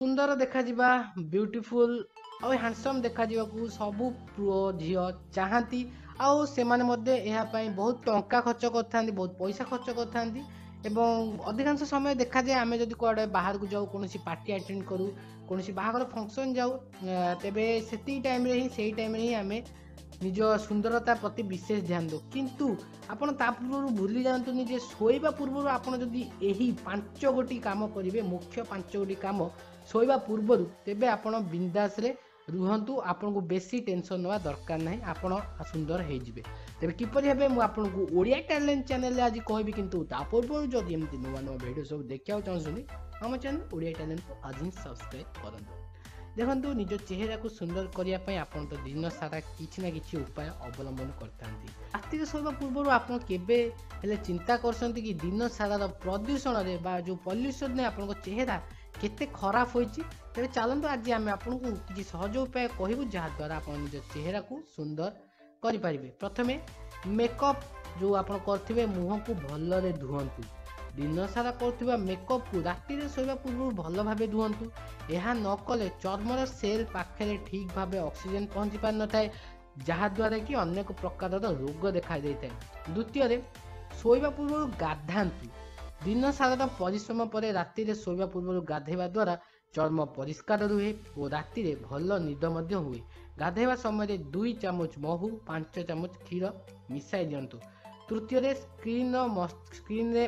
ସୁନ୍ଦର ଦେଖାଯିବା, ବ୍ୟୁଟିଫୁଲ୍ ଆଉ ହ୍ୟାଣ୍ଡସମ୍ ଦେଖାଯିବାକୁ ସବୁ ପୁଅ ଝିଅ ଚାହାନ୍ତି, ଆଉ ସେମାନେ ମଧ୍ୟ ଏହା ପାଇଁ ବହୁତ ଟଙ୍କା ଖର୍ଚ୍ଚ କରିଥାନ୍ତି, ବହୁତ ପଇସା ଖର୍ଚ୍ଚ କରିଥାନ୍ତି। ଏବଂ ଅଧିକାଂଶ ସମୟ ଦେଖାଯାଏ, ଆମେ ଯଦି କୁଆଡ଼େ ବାହାରକୁ ଯାଉ, କୌଣସି ପାର୍ଟି ଆଟେଣ୍ଡ କରୁ, କୌଣସି ବାହାଘର ଫଙ୍କସନ୍ ଯାଉ, ତେବେ ସେତିକି ଟାଇମ୍ରେ ହିଁ, ସେଇ ଟାଇମ୍ରେ ହିଁ ଆମେ ନିଜ ସୁନ୍ଦରତା ପ୍ରତି ବିଶେଷ ଧ୍ୟାନ ଦେଉ। କିନ୍ତୁ ଆପଣ ତା ପୂର୍ବରୁ ଭୁଲି ଯାଆନ୍ତୁନି ଯେ ଶୋଇବା ପୂର୍ବରୁ ଆପଣ ଯଦି ଏହି 5 ଗୋଟି କାମ କରିବେ, ମୁଖ୍ୟ 5 ଗୋଟି କାମ ଶୋଇବା ପୂର୍ବରୁ, ତେବେ ଆପଣ ବିନ୍ଦାସରେ ରୁହନ୍ତୁ, ଆପଣଙ୍କୁ ବେଶୀ ଟେନସନ୍ ନେବା ଦରକାର ନାହିଁ, ଆପଣ ସୁନ୍ଦର ହେଇଯିବେ। ତେବେ କିପରି ହେବେ, ମୁଁ ଆପଣଙ୍କୁ ଓଡ଼ିଆ ଟ୍ୟାଲେଣ୍ଟ ଚ୍ୟାନେଲରେ ଆଜି କହିବି। କିନ୍ତୁ ତା ପୂର୍ବରୁ ଯଦି ଏମିତି ନୂଆ ନୂଆ ଭିଡ଼ିଓ ସବୁ ଦେଖିବାକୁ ଚାହୁଁଛନ୍ତି, ଆମ ଚ୍ୟାନେଲ ଓଡ଼ିଆ ଟ୍ୟାଲେଣ୍ଟକୁ ଆଜି ହିଁ ସବସ୍କ୍ରାଇବ୍ କରନ୍ତୁ। ଦେଖନ୍ତୁ, ନିଜ ଚେହେରାକୁ ସୁନ୍ଦର କରିବା ପାଇଁ ଆପଣ ତ ଦିନ ସାରା କିଛି ନା କିଛି ଉପାୟ ଅବଲମ୍ବନ କରିଥାନ୍ତି। ରାତିରେ ଶୋଇବା ପୂର୍ବରୁ ଆପଣ କେବେ ହେଲେ ଚିନ୍ତା କରୁଛନ୍ତି କି ଦିନ ସାରାର ପ୍ରଦୂଷଣରେ ବା ଯେଉଁ ପଲ୍ୟୁସନରେ ଆପଣଙ୍କ ଚେହେରା କେତେ ଖରାପ ହୋଇଛି? ତେବେ ଚାଲନ୍ତୁ, ଆଜି ଆମେ ଆପଣଙ୍କୁ କିଛି ସହଜ ଉପାୟ କହିବୁ ଯାହାଦ୍ୱାରା ଆପଣ ନିଜ ଚେହେରାକୁ ସୁନ୍ଦର କରିପାରିବେ। ପ୍ରଥମେ, ମେକଅପ୍ ଯେଉଁ ଆପଣ କରିଥିବେ, ମୁହଁକୁ ଭଲରେ ଧୁଅନ୍ତୁ। ଦିନସାରା କରୁଥିବା ମେକଅପ୍କୁ ରାତିରେ ଶୋଇବା ପୂର୍ବରୁ ଭଲ ଭାବେ ଧୁଅନ୍ତୁ। ଏହା ନ କଲେ ଚର୍ମର ସେଲ୍ ପାଖରେ ଠିକ୍ ଭାବେ ଅକ୍ସିଜେନ୍ ପହଞ୍ଚି ପାରିନଥାଏ, ଯାହାଦ୍ୱାରା କି ଅନେକ ପ୍ରକାରର ରୋଗ ଦେଖାଦେଇଥାଏ। ଦ୍ୱିତୀୟରେ, ଶୋଇବା ପୂର୍ବରୁ ଗାଧାନ୍ତୁ। ଦିନସାରାର ପରିଶ୍ରମ ପରେ ରାତିରେ ଶୋଇବା ପୂର୍ବରୁ ଗାଧୋଇବା ଦ୍ୱାରା ଚର୍ମ ପରିଷ୍କାର ରୁହେ ଓ ରାତିରେ ଭଲ ନିଦ ମଧ୍ୟ ହୁଏ। ଗାଧୋଇବା ସମୟରେ 2 ଚାମଚ ମହୁ, 5 ଚାମଚ କ୍ଷୀର ମିଶାଇ ଦିଅନ୍ତୁ। ତୃତୀୟରେ, ସ୍କ୍ରିନ୍ରେ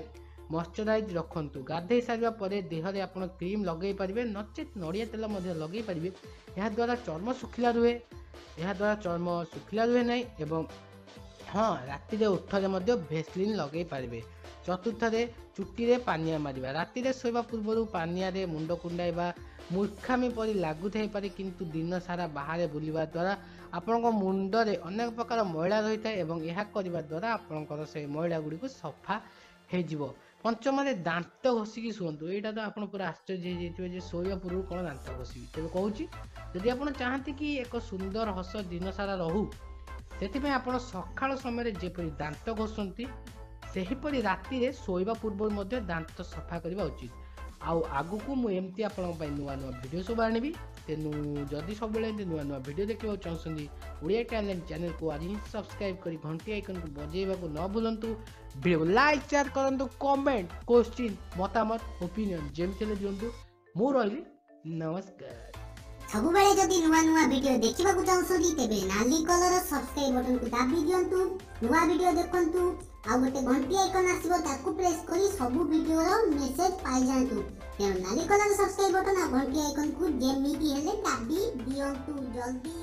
ମଶ୍ଚରାଇଜ୍ ରଖନ୍ତୁ। ଗାଧୋଇ ସାରିବା ପରେ ଦେହରେ ଆପଣ କ୍ରିମ୍ ଲଗାଇ ପାରିବେ, ନଚେତ୍ ନଡ଼ିଆ ତେଲ ମଧ୍ୟ ଲଗାଇ ପାରିବେ। ଏହାଦ୍ୱାରା ଚର୍ମ ଶୁଖିଲା ରୁହେ, ଏହାଦ୍ୱାରା ଚର୍ମ ଶୁଖିଲା ରୁହେ ନାହିଁ। ଏବଂ ହଁ, ରାତିରେ ଓଠରେ ମଧ୍ୟ ଭେସଲିନ୍ ଲଗାଇ ପାରିବେ। ଚତୁର୍ଥରେ, ଚୁଟିରେ ପାନିଆ ମାରିବା। ରାତିରେ ଶୋଇବା ପୂର୍ବରୁ ପାନିଆରେ ମୁଣ୍ଡ କୁଣ୍ଡାଇବା ମୂର୍ଖାମି ପରି ଲାଗୁଥାଇପାରେ, କିନ୍ତୁ ଦିନ ସାରା ବାହାରେ ବୁଲିବା ଦ୍ୱାରା ଆପଣଙ୍କ ମୁଣ୍ଡରେ ଅନେକ ପ୍ରକାର ମଇଳା ରହିଥାଏ ଏବଂ ଏହା କରିବା ଦ୍ୱାରା ଆପଣଙ୍କର ସେ ମଇଳା ଗୁଡ଼ିକୁ ସଫା ହେଇଯିବ। ପଞ୍ଚମରେ, ଦାନ୍ତ ଘଷିକି ଶୁଅନ୍ତୁ। ଏଇଟା ତ ଆପଣ ପୁରା ଆଶ୍ଚର୍ଯ୍ୟ ହେଇଯାଇଥିବେ ଯେ ଶୋଇବା ପୂର୍ବରୁ କ'ଣ ଦାନ୍ତ ଘଷିବି? ତେବେ କହୁଛି, ଯଦି ଆପଣ ଚାହାନ୍ତି କି ଏକ ସୁନ୍ଦର ହସ ଦିନସାରା ରହୁ, ସେଥିପାଇଁ ଆପଣ ସକାଳ ସମୟରେ ଯେପରି ଦାନ୍ତ ଘଷନ୍ତି, ସେହିପରି ରାତିରେ ଶୋଇବା ପୂର୍ବରୁ ମଧ୍ୟ ଦାନ୍ତ ସଫା କରିବା ଉଚିତ। ଆଉ ଆଗକୁ ମୁଁ ଏମିତି ଆପଣଙ୍କ ପାଇଁ ନୂଆ ନୂଆ ଭିଡ଼ିଓ ସବୁ ଆଣିବି। ତେଣୁ ଯଦି ସବୁବେଳେ ଏମିତି ନୂଆ ନୂଆ ଭିଡ଼ିଓ ଦେଖିବାକୁ ଚାହୁଁଛନ୍ତି, ଓଡ଼ିଆ ଟ୍ୟାଲେଣ୍ଟ ଚ୍ୟାନେଲକୁ ଆଜି ହିଁ ସବସ୍କ୍ରାଇବ୍ କରି ଘଣ୍ଟି ଆଇକନ୍କୁ ବଜାଇବାକୁ ନ ଭୁଲନ୍ତୁ। ଭିଡ଼ିଓକୁ ଲାଇକ୍, ସେୟାର କରନ୍ତୁ, କମେଣ୍ଟ, କୋଶ୍ଚିନ୍, ମତାମତ, ଓପିନିଅନ୍ ଯେମିତି ହେଲେ ଦିଅନ୍ତୁ। ମୁଁ ରହିଲି, ନମସ୍କାର। ସବୁବେଳେ ଯଦି ନୂଆ ନୂଆ ଭିଡ଼ିଓ ଦେଖିବାକୁ ଚାହୁଁଛନ୍ତି, ତେବେ ନାଲି କଲର ସବସ୍କ୍ରାଇବ୍ ବଟନକୁ ଦାବି ଦିଅନ୍ତୁ, ନୂଆ ଭିଡ଼ିଓ ଦେଖନ୍ତୁ, ଆଉ ଗୋଟେ ଘଣ୍ଟି ଆଇକନ୍ ଆସିବ, ତାକୁ ପ୍ରେସ୍ କରି ସବୁ ଭିଡ଼ିଓର ମେସେଜ ପାଇଯାଆନ୍ତୁ। ତେଣୁ ନାଲି କଲର ସବସ୍କ୍ରାଇବ୍ ବଟନ ଆଉ ଘଣ୍ଟି ଆଇକନ୍କୁ ଯେମିତି ହେଲେ ଦାବି ଦିଅନ୍ତୁ ଜଲ୍ଦି।